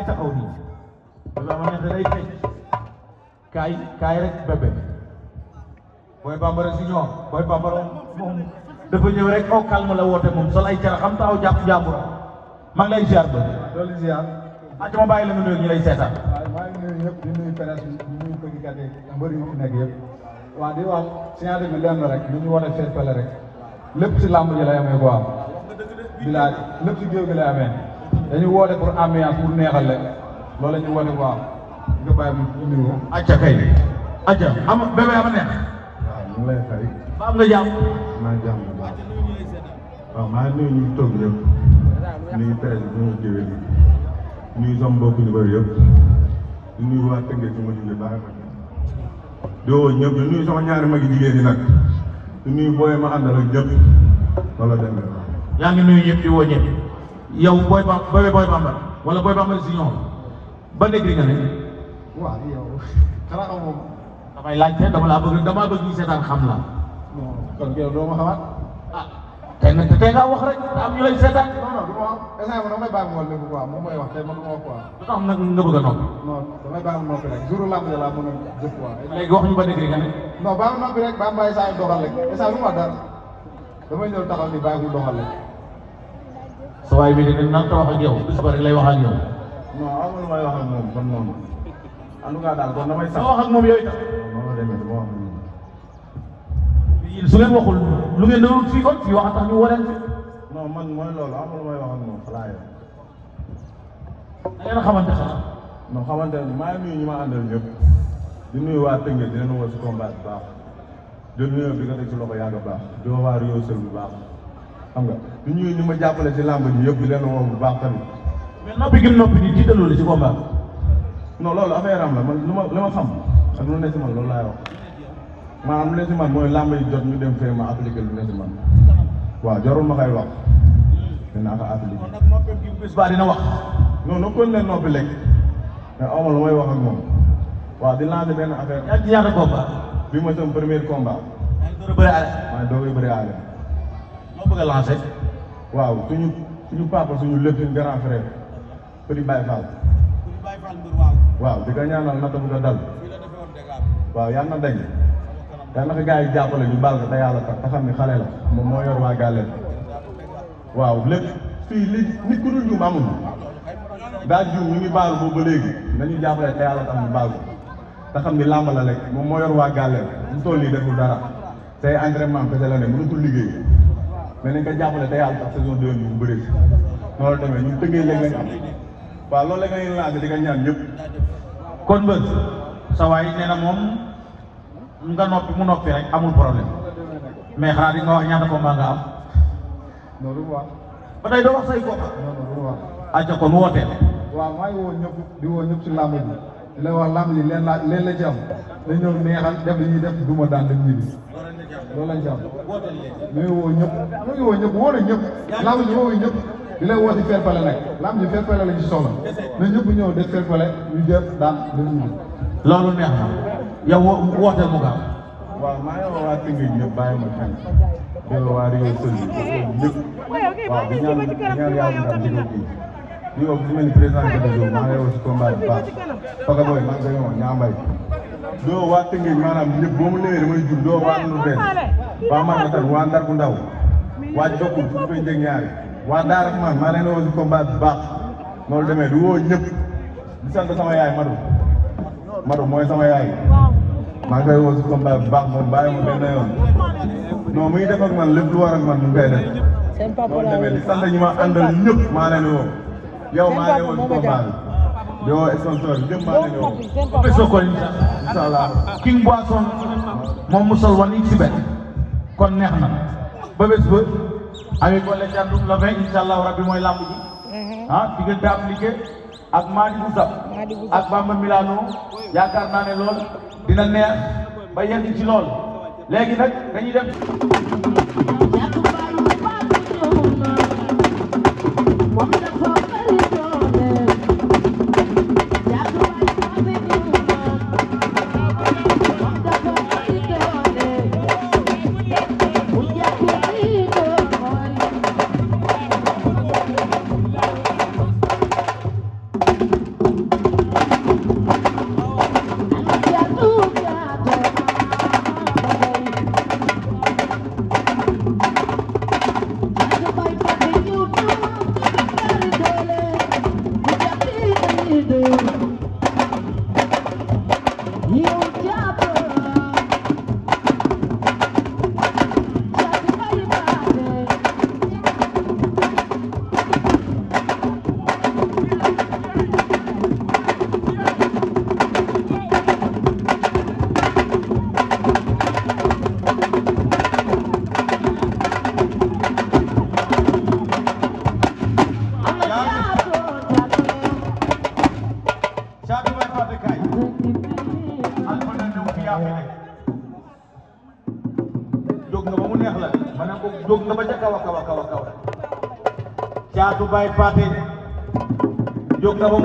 taxaw nii bébé ama neex day fecc kaay rek bébé Boy Bambara si ñoom Boy Bambara moom dafa ñëw rek au calme la woote moom sol ay cara xam taxaw jàpp jàmbur maa ngi lay ziar ba loolu ziar ma bàyyi la nga nuyu ñu lay seetaan waaw maa ngi nuyu ñëpp di nuyu presse bi di nuyu bëggkat yi mbër yi fi nekk yëpp waaw di wax signature bi lenn rek lu ñu war a feet fale rek lépp si làmb ji lay amee quoi bilaay lépp si géew gi lay amee dañu woote pour ambiance pour neexal leen loolu la ñu woote quoi nga bàyyi mu nuyu acca kay acca am bébé ama neex waaw ñu ngi lay fay ba am nga jàmm maa ngi jàmm bu baax waaw maa ngi nuyu ñu toog ñëpp nuyu presse bi nuyu géwél yi nuyu sama mbokk ñu bëri yëpp di nuyu waa Tëngéej ci ma jógee baax di woo ñëpp di nuyu sama ñaari magi jigéen ñi nag di nuyu booy ma àndal ak ñëpp wala dem yaa ngi nuyu ñëpp di woo ñëpp yow Boy Bambara wala Boy Bambara si ñoom ba dégg nga ne waaw yow xanaa xam moom damay laajte damaa bëgg ñu seetaan xam la kon yow doo ma xamaat tey nag tey nga wax rek am ñu lay seetaan non du ma wax instant man damay bàyyi mu wàll lépp quoi moom mooy wax tey man du ma wax quoi lu tax nag nga bëgg a noppi non damay bàyyi mu noppi rek jour lamb ja laa mën a jëf quoi léegi wax ñu ba dégg nga ne non bàyyi mu noppi rek bàyyi mu bàyyi saa yu doxal rek instant lu ma wax dara damay ñëw taxaw ni bàyyi mu doxal rek sa waay bi de nan ta wax ak yow bis ba rek lay wax ak yow non amul lu may wax ak moom kon noonu en tout cas daal kon damay sax wax ak moom yooyu tam noonu la demee dama wax ak moom su ngeen waxul lu ngeen doon fii kon fii wax tax ñu wareen fi non man mooy loolu amul lu may wax ak moom xalaat yow da ngeen a xamante sax non xamante ne maa ngi nuyu ñi ma àndal ñëpp di nuyu waa Tëngéej di leen woo si combat bu baax di nuyu di nga teg si loxo yàgg baax di woo waa Rio Sel bu baax xam nga di nuyu ñi ma jàppale si làmb ji yëpp di leen woo bu baax tamit. mais noppi gi noppi di jiitaloo la si combat non loolu affaire am la man li ma xam ak lu ne si man loolu laay wax maanaam lu ne si man mooy làmb yi jot ñu dem fee ma appliqué lu ne si man waaw jarul ma koy wax dinaa ko appliqué. kon nag noppi gi bés ba dina wax non non kon leen noppi lekk mais aw ma lu may wax ak moom waaw di lancer benn affaire. yaa ngi ci ñaata combat bi mooy sama premier combat. yaa ngi door a bëri aale maa ngi doog a bëri aale. loo bëgg a lancer waaw suñu papa suñu lépp suñu grand frère Petit Baye Fall. waaw di ko ñaanal nata bu ko dal. waaw yal na dañ. yal na ko gars yi jàppale ñu baal ko te yàlla tax te xam ni xale la moom moo yor waa Gàlleen. waaw lépp fii li nit ku dul juum amul. daa juum ñu ngi baalu boobu ba léegi nañu jàppale te yàlla tax ñu baal ko te xam ni làmb la rek moom moo yor waa Gàlleen mu toll nii deful dara tey entraînement kese la ne mënatul liggéey mais nañ ko jàppale te yàlla tax saison 2 bi bu bëri noonu la demee ñun tëggee léegi lañ am waaw loolu la nga leen lancé di nga ñaan ñëpp. kon mbër sa waay nee na moom nga noppi mu noppi rek amul problème mais xanaa di nga wax ñaata combat nga am non du wax ba tey doo wax say combat non du wax. acca kon wooteel waaw maa ngi woo ñëpp di woo ñëpp si làmb ji di leen wax làmb ji leen la ci am dañ ñëw neexal def li ñuy def duma daan dem ñibbi loolu lañ ci am ñu ngi woo ñëpp ñu ngi woo ñëpp woo na ñëpp làmb ji woo ñëpp di leen woo si fair play nag làmb ji fair play lañ ci soxla mais ñëpp ñëw def fair play ñu jëf daan dem ñibbi loolu neex na yow wooteel mu gaaw waaw maa ngi woo waa Tëngéej ñëpp bàyyi ma kenn di woo waa Rio Sel ñëpp waaw di ñaan yàlla ndam ci kaw kii di woo ku mel ni président Gade Diop maa ngi woo si combat bu baax Paka Boy maa ngi koy woo Ñaambay di woo waa Tëngéej maanaam ñëpp boo mu léegi damay jub di woo waa Ndour Bène waa Marmatan waa Ndargu Ndaw waa Jokkul fu koy njëg ñaari waa Daara man maa leen woo si combat bu baax noonu demee di woo ñëpp di sant sama yaay Madou mooy sama yaay maa ngi koy woo si combat bu baax moom bàyyi ma benn yoon non muy def ak man lépp lu war ak man mu ngi koy def noonu demee di sant ñi ma àndal ñëpp maa leen woo yow maa ngi woo si combat bi di woo sponsor bi ñëpp maa leen woo bésoo ko incha allah King Boisson moom mu sol wan ci benn kon neex na ba bés ba avec wala jàndum la 20 incha allah rabbi mooy làmb ji diggante appliqué ak Madi Boussa ak Bamba Milano yaakaar naa ne lool dina neex ba yegg ci lool léegi nag dañuy dem Pathé kaay Alpha na ñëw fi yaa fi nekk jóg nga ba mu neex la ma ne ko jóg nga ba ca kaw a kaw a kaw a kaw Caatu Baay Pathé jóg nga ba